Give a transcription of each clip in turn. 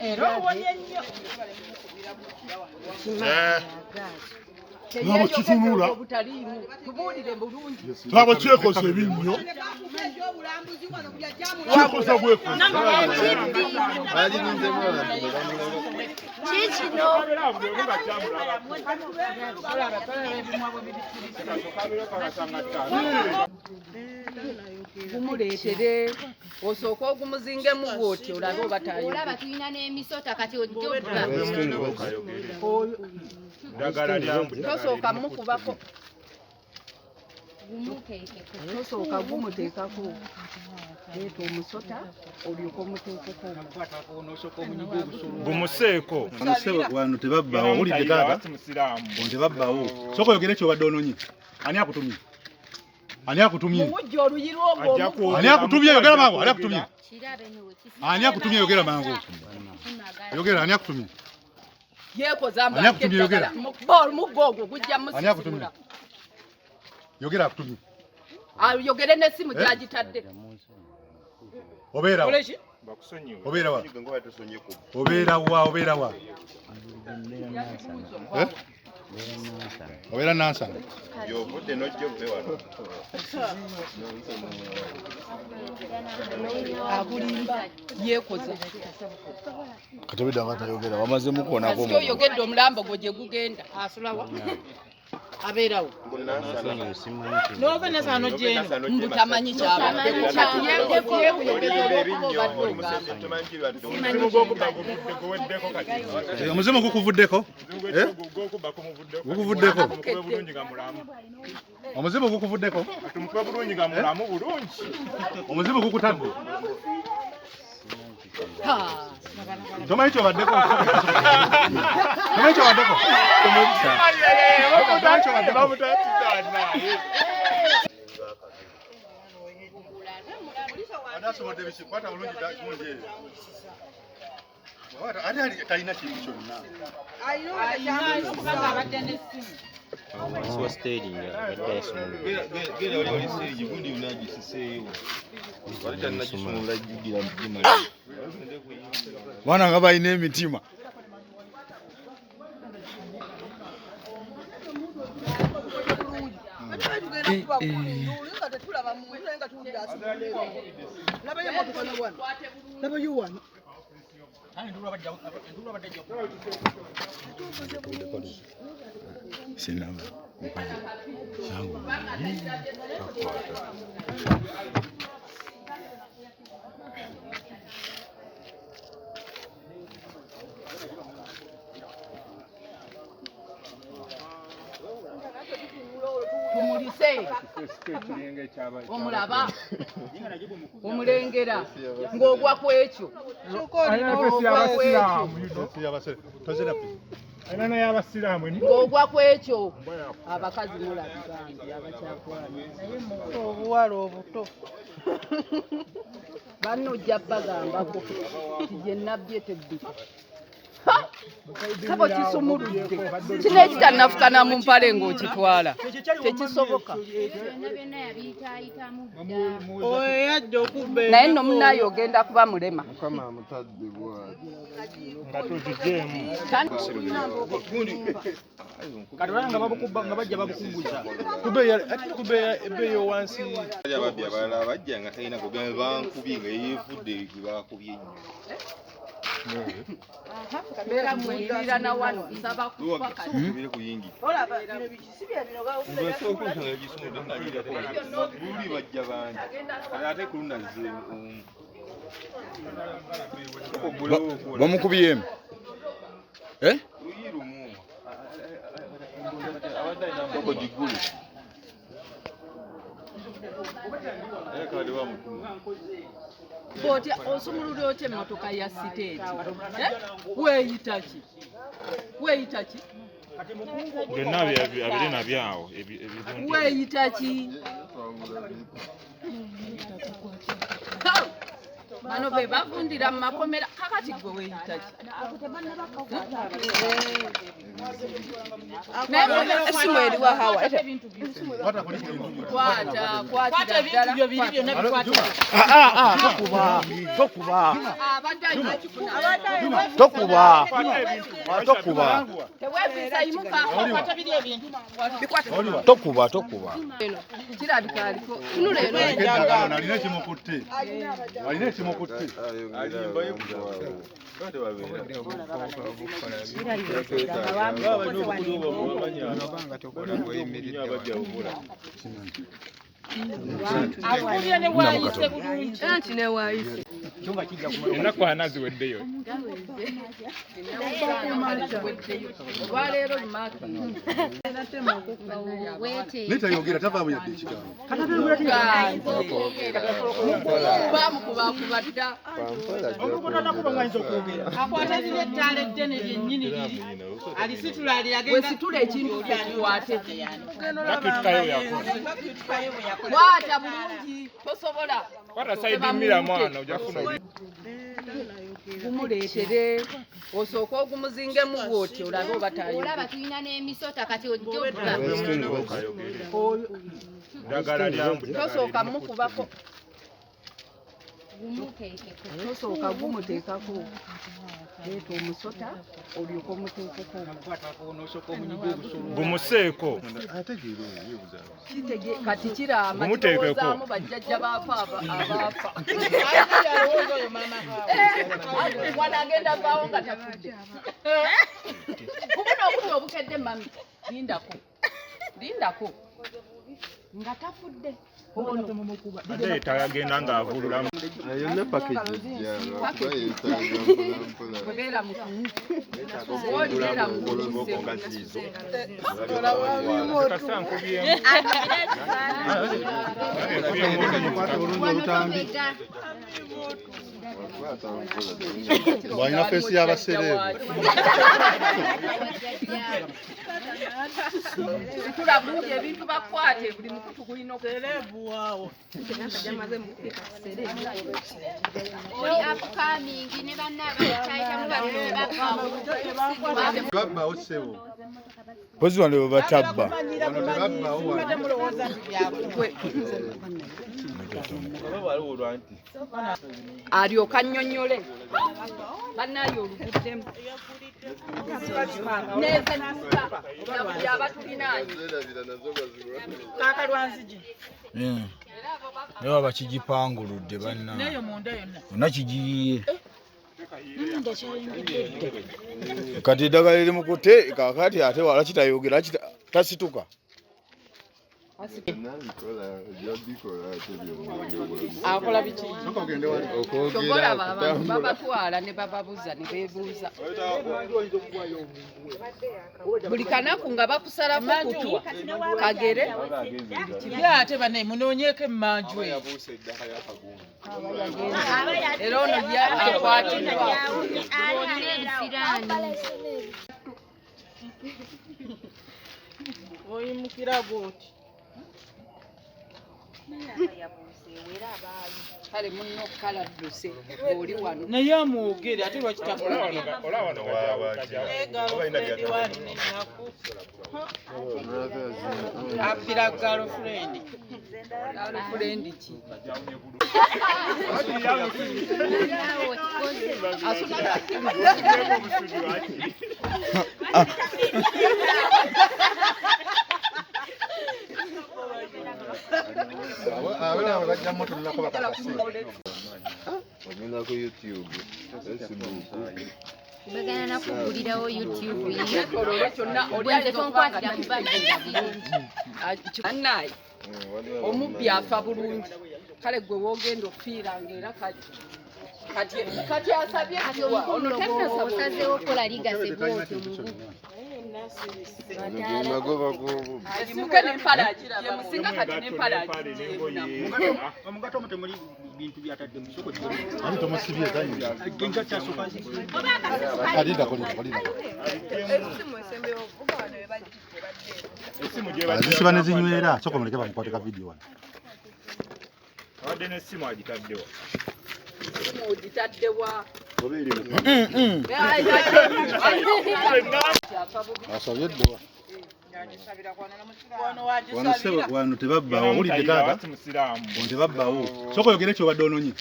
Era owonye nnyo. Nga bwe kitunula. Obutaliimu. Tubuulire bulungi. Laba kyekoza ebinnyo. Kyekoza bwekoza. Kikino. Gumuleetere osooke ogumuzingemu bw'oti olabe oba tayogera. Olaba tulina n'emisota kati ojja obba. Tosooka mukubako. Gumuteekeko. Tosooka gumuteekako. Leeta omusota olyoke omuteekeko. Gumuseeko. Wano tebabbawo, owulidde taata? Musiraamu. Wano tebabbawo. Sooka oyogere ky'obadde ononye. Ani akutumye? Ani akutumye? Mumujja oluyi lw'ogwo Ajja omukuba. kwogera. Ani akutumye? Yogera mangu. Ani akutumye? Kirabe nno we kisi. Ani akutumye? Yogera mangu. Yogera, ani akutumye? Yeekoza mbu Ani akutumye? aliko Yogera. eddagala. Mukuba omuggo ogwo gujja Ani akutumye? musisimula. Yogera akutumye. Ayogere n'essimu Eh? gy'agitadde. Obeera wa? Bakusonyiwe. Obeera wa? Obeera wa? Obeera wa? Eh? Obeera Nansana. Gy'ovudde n'ojja ove wano. Akulimba yeekoza. Katobedde nga tayogera wamaze mukoonako. Kasita oyogedde omulambo gwo gye gugenda. Asulawa abeerawo. Mbu Nansana. N'ova Nansana n'ojja eno. Mbu tamanyi ky'abaddeko. Kati yeekoza yeekuyogeza Olimba olw'okuba ebinnyo, obadde oli ogamba. musajja tomanyi kirwadde. Omuzimu gw'okubba guweddeko kati. Omuzimu gukuvuddeko? Eh? Gw'okubba kumuvuddeko. Gukuvuddeko? Tumukube bulungi nga mulamu. Omuzimu gukuvuddeko? Tumukube bulungi nga mulamu bulungi. Omuzimu gukutadde? Ha! Tomanyi kyobaddeko? Tomanyi kyobaddeko? Tomanyi kyobaddeko? Ate biki? Kwata bulungi gundi eyo. Ate ali talina kintu kyonna. Alina kubanga abadde n'essimu. Genda wali wali stage gundi unagisiseeyo. Wali tannagisumulula jjukira gimala. Baana nga balina emitima. Sinaba. Yangu. Takwata. Tumulise omulaba omulengera ng'ogwa ku ekyo. Ng'ogwa ku ekyo. Tozera piki. Enana y'abasiraamu Ng'ogwa ku ekyo. Abakazi mulabi bambi abakyakwana. Obuwala obuto. Banno ojja bagambako nti gye nabbye tebbika. Ha! Sebo kisumuludde. Kino ekitannafukana mu mpale ng'okitwala. Tekisoboka. Byonna byonna yabiyitaayitamu dda. Oyo yajja okubba Naye nno munaaye ogenda kuba mulema. Nga tugijeemu. Kati olaba nga babukuba nga bajja babukuguza. Ate kubba ebbeeyi wansi. Bali ababbi abalala bajja nga talina kugamba bankubye nga yeefudde gwe bakubye ennyo. Mbeera mwirira na wano nsaba kufa kati. Tubire kuyingira. Luli bajja bangi. Kati ate ku luno azze omu. Bamukubyemu. Eh? Luyi lumu. Abadde alina nkoko gigulu. Era kabadde bamutuma. Bw'otya osumulula otya emmotoka ya siteeti? Eh? Weeyita ki? Weeyita ki? Byonna abiri nabyo awo ebirungi. Weeyita ki? Ha! Bano be bavundira mu makomera kakati gwe weeyita ki? Esimu eriwa hawa. Kwata, Kwata kwatira ebintu ddala. byo biri byonna bikwate. Tokuba, tokuba, Abadde alina kifuna. tokuba, tokuba, Teweefiisa yimuka. Kwata biri ebintu. tokuba, tokuba. Kirabika aliko. Tunula eno. Eddagala alina ekimukutte. Alina ekimukutte. Akubye ne waayise bulungi. Anti ne waayise. Ennaku ana ziweddeyo. Olwaleero lumaaki. Weeteege. Naye tayogera tavaamu yadde ekigambo. Bamukubakuba dda. Akwata liri ettaala eddene lyennyini liri. Alisitula alirage Bwe situla ekintu kyekikwate. Nakitukayo yakola. Kwata bulungi tosobola. Kwata sayidi mira mwana ojja kufuna obi. Gumuleetere osooke ogumuzingemu bw'oti olabe oba tayogera. Olaba tulina n'emisota kati ojja obba. Ddagala lyambu. Tosooka mukubako. Gumuteekeko. Tosooka gumuteekako. Leeta omusota olyoke omuteekeko. Gumuseeko. Kati kiraama Gumuteekeko. kirowoozaamu bajjajja baafa abaafa. Alowooza oyo maama Hawa. Wano agenda vaawo nga tafudde. Kubuno obudde obukedde mami. Lindako. Lindako. Nga tafudde. Ono. Ate tagenda ng'avululamu. Yonna package ejja lwakuba yeetaaga mpola mpola. Bwebeera mukumu. Bw'olibeera mukumu. Kasa nkubyemu. Bulungi olutambi. Wakwata mpola. Bw'alina feesi y'abasereebu. Situla bulungi ebintu bakwate buli mukutu gulina Serebu waawo. Oli upcoming ne banna abayitaayitamu bano ne bavaawo. Babbaawo ssebo. Mpozi wano bwe batabba. Manyira bumanyi. Mbadde mulowooza nti byabwe. Alyoka annyonnyole. Bannaye oluguddemu. Neezannyuka na buli abatulinaanye. Zeerabira nazo bazirwa. Kaakalwanzigi. Naye baba kigipanguludde banna. N'eyo munda yonna. Yonna kigiyiye. Kati eddagala erimukutte kaakati ate wala kitayogera tasituka. Nabikola ojja bikola ate byonna. Akola biki? Sooka ogende wali. Kyova olaba abantu babatwala ne bababuza ne beebuuza. Buli kanaku nga bakusalako kutu kagere. Ye ate banne munoonyeeko emmanju eyo. Era ono ye akwatiddwa. Olina ebisiraani. Oyimukira bw'oti. Kale munno kaladduse oli wano. Naye amwogere ate lwaki takwogera? Olaba wano Girlfriend wanne naku. Abbira girlfriend. Girlfriend ki? Naawe okikoze. Abaana abo bajja mutunulako bakakase. Ogenda ku YouTube, Facebook. Bagenda nakugulirawo YouTube yiyo. Olwo kyonna oli Gwe nze ayinza okuba nga tonkwatira kuba takiriza. Bannaye omubbi afa bulungi. Kale gwe woogenda okufiiranga era kati kati kati asabye Kati kuwa omukulu ono tannasaba. osazeewo okukola ligase bw'otyo mugu. Ge magoba g'obubbi. Agimuke n'empale agigye musinga kati n'empale agigye. Omugato omwo temuli bintu byataddemu. Sooka okikole. Ani tomusibye tayinza. Engatto asooka Alindako lindako lindako. Essimu gye Azisiba ne zinywera. Sooka muleke bamukwate ka vidiyo wano. Abadde n'essimu agitaddewa. Essimu ogitadde wa? Asabye eddowa. Wano ssebo, wano tebabbawo. Owulidde taata? Wano tebabbawo. Sooka oyogere kyobadde ononye.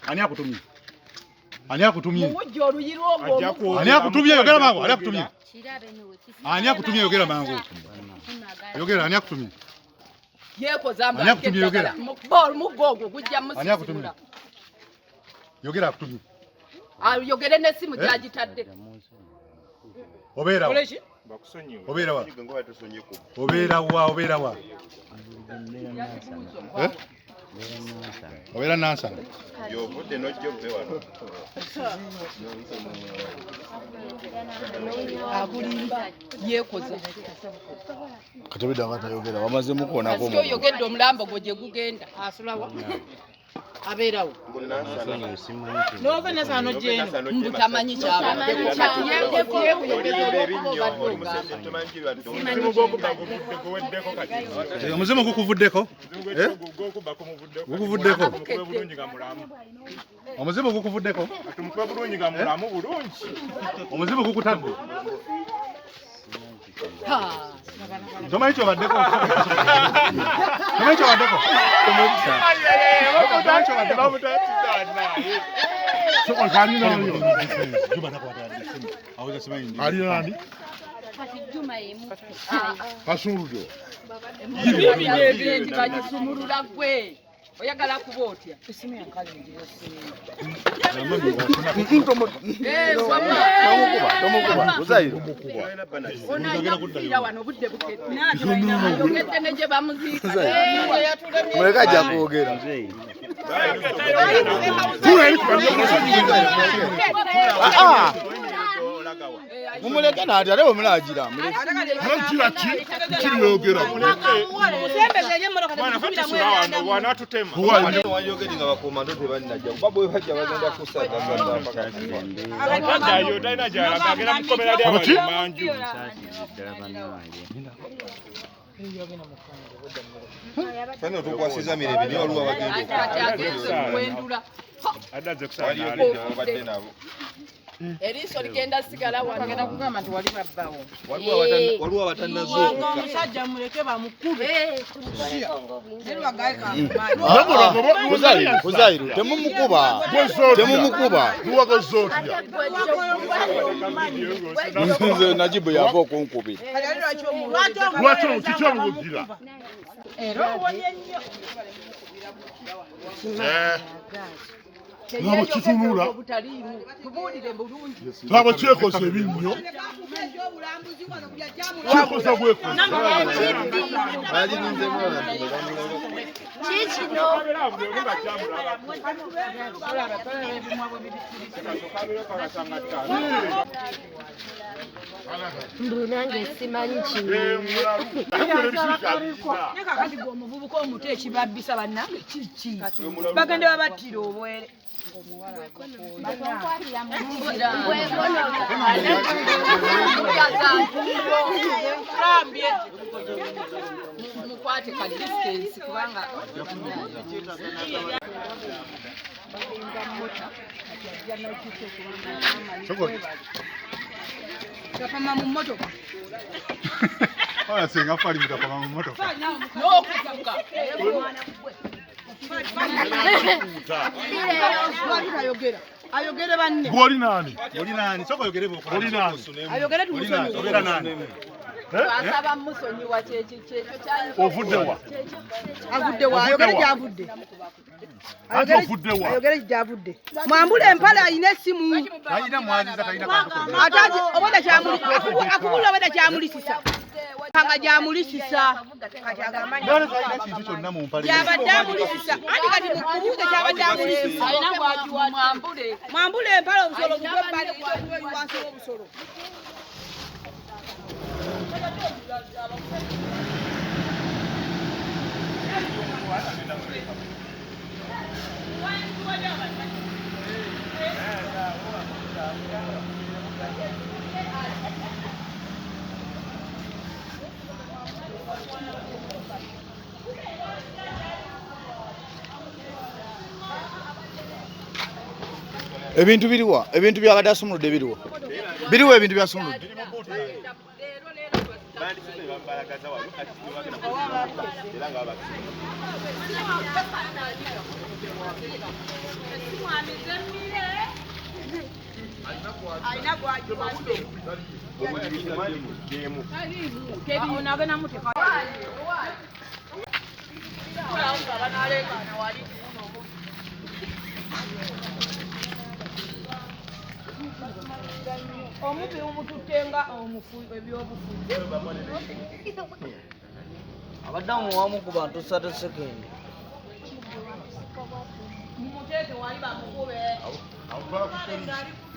Ani akutumye? Ani akutumye? Mumujja oluyi lw'ogwo. Ani akutumye? Yogera mangu. Ani akutumye? Ani akutumye? Yogera mangu. Yogera, ani akutumye? Yeekoza Ani akutumye? Yogera. Omuggo ogwo gujja Ani akutumye? musisimula. Yogera akutumye. Ayogere n'essimu gy'agitadde. Obeera wa? Obeera wa? Obeera wa? Obeera wa? Eh? Obeera Nansana. Yovudde n'ojja ove wano. Akulimba yeekoza. Katobedde nga tayogera wamaze mukoonako. Kasita oyogedde omulambo gwo gye gugenda. Asulawa abeerawo. N'ova Nansana n'ojja eno. Mbu tamanyi ky'abadde. Kati Omuzimu gukuvuddeko? Eh? Gukuvuddeko? Omuzimu gukuvuddeko? Tumukube bulungi nga mulamu bulungi. Omuzimu gukutadde? Tomanyi kyobaddeko? Tomanyi kyobaddeko? Tomanyi kyobaddeko? Ali nani? Kasumuludde. Bino ebintu bagisumulula gwe. Oyagala kuba otya? Tomukuba, Uzairo. Ono alina kufiira wano obudde bukedde. Ayogedde ne gye bamuziika. Muleke ajja kwogera. Ah, ah. Mumuleke naati ate bwe munaagira. Nagira ki? Kiriyogera. Bwanatutema. Wayogeri nga bakomando tebannajja kuba bwe bajja bagenda kusaagasaaga paka kufa. Taddayo talina gy'alaga agenda mu kkomera ly'abali manju. Fena otukwasiza mirembe naye waliwo abagenda Kati agenze okuwendula. Adde azze kusaana Waliyogedde babadde nabo. Eriiso ligenda sigala wano. Bagenda kugamba nti wali babbawo. Waliwo abatannazuukuka. Omusajja muleke bamukube. Uzairo, Uzairo, temumukuba. Temumukuba. Luwaga otya? Nze Najibu yava okunkubira. Lwaki kiki omuwugira? Era owonye nnyo. Nabo kitunula. Obutaliimu. Tubuulire bulungi. Nabo kyekoza ebinnyo. Kyekoza bwekoza. Kikino. Mbu nange simanyi kino. Naye kakati gwe omuvubuka omuto ekibabbisa bannange kiki? Bagenda babattira obwere. Mukwate ka distance kubanga Gapama mu mmotoka. Oya singa fali mutapama mu mmotoka. N'okuvuga. Lwaki tayogera? Ayogere banne. Gw'oli nani? Oli nani? Sooka oyogere bw'okola. Oli nani? Ayogere Oli nani? tumusonyiwe. Obeera nani? Asaba musonyiwa kyekyo kyayinza. Ovudde wa? Avudde wa? Ayogere gy'avudde. Anti ovudde wa? Ayogere gy'avudde. Mwambule empale alina essimu. Talina mwaziza, talina kantu konna. Ate obwedda kyamuli akubula obwedda kyamulisisa. Kanga gyamulisisa. Kati agamba Nani talina kintu kyonna mu mpale. gyabadde amulisisa. Anti kati mubuuze kyabadde amulisisa. Alina bw'agiwa mwambule. Mwambule empale obusolo bugwe ebbali eri wansi w'obusolo. Ebintu biriwa? Ebintu byabadde asumuludde biriwa? Biriwa ebintu byasumuludde? Omubi umututte nga omufu ebyobufuzi. Abadde amuwamu ku bantu 30 sekendi. Mumuteeke wali bamukube.